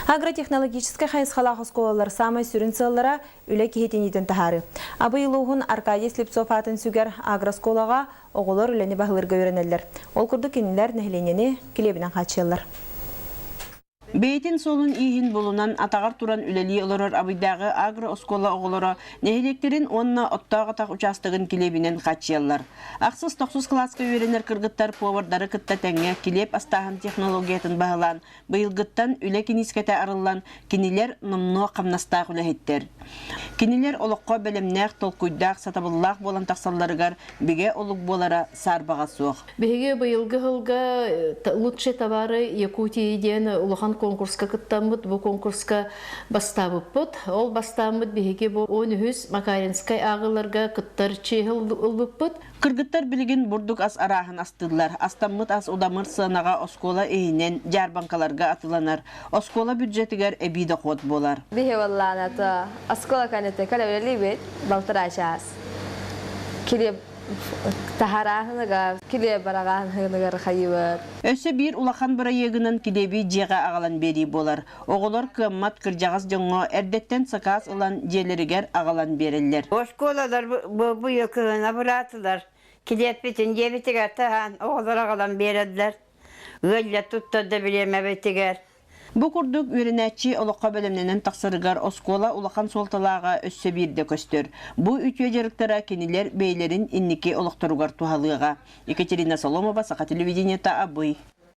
Агротехнологическай хайысхалаах оскуолалар саамай сүрүн сыаллара үлэ киһитиниитин таһаарыы. Абый улууһун Аркадий Слепцов аатын сүгэр агрооскуолаҕа оҕолор үлэни баһылыырга үөрэнэллэр. Ол курдук кинилэр нэһилиэнньэни килиэбинэн хааччыйаллар. Бэйэтин суолун-ииһин булунан атаҕар туран үлэлии олорор Абыйдааҕы агро-оскуола оҕолоро нэһилиэктэрин уонна Оттоох Атах учаастагын килиэбинэн хааччыйаллар. Ахсыс-тохсус кылааска үөрэнэр кыргыттар повардары кытта тэҥҥэ килиэп астааһын технологиятын баһылаан, быйылгыттан үлэ киниискэтэ арыллан, кинилэр номнуо хамнастаах үлэһиттэр. Кинилэр олоххо бэлэмнээх, толкуйдаах, сатабыллаах буолан тахсалларыгар бигэ олук буолара саарбаҕа суох. Биһиги быйылгы сылга «Лучшие товары Якутии» диэн улахан конкурска кыттаммыт, бу конкурска бастаабыппыт. Ол бастааммыт биһиги бу 13 Макаринскай ааҕыыларга кыттар чиэһи ылбыппыт. Кыргыттар билигин бурдук ас арааһын астыыллар. Астаммыт ас удамыр сыанаҕа оскуола иһинэн дьаарбаҥкаларга атыыланар. Оскуола бюджетыгар эбии дохуот буолар. Биһи буоллаана оскуола кэнниттэн кэлэ үлэлиибит балтараа чаас. Килиэп таһарааһыныгар, килиэп бараҕааһыныгар хайыбыт. Өссө биир улахан бырайыагынан килиэби дьиэҕэ аҕалан биэрии буолар. Оҕолор кыаммат кырдьаҕас дьоҥҥо эрдэттэн сакаас ылан дьиэлэригэр аҕалан биэрэллэр. Оскуолалар бу кыһын абыраатылар. Килиэппитин дьиэбитигэр таһаан оҕолор аҕалан биэрэллэр. Ыаллар туттар да бириэмэбитигэр. Бу курдук үөрэнээччи олоххо бэлэмнэнэн тахсарыгар оскуола улахан суолталааҕа өссө биирдэ көстөр. Бу үтүө дьарыктара кинилэр бэйэлэрин инники олохторугар туһалыаҕа. Екатерина Соломова, Саха телевидениета, Абый.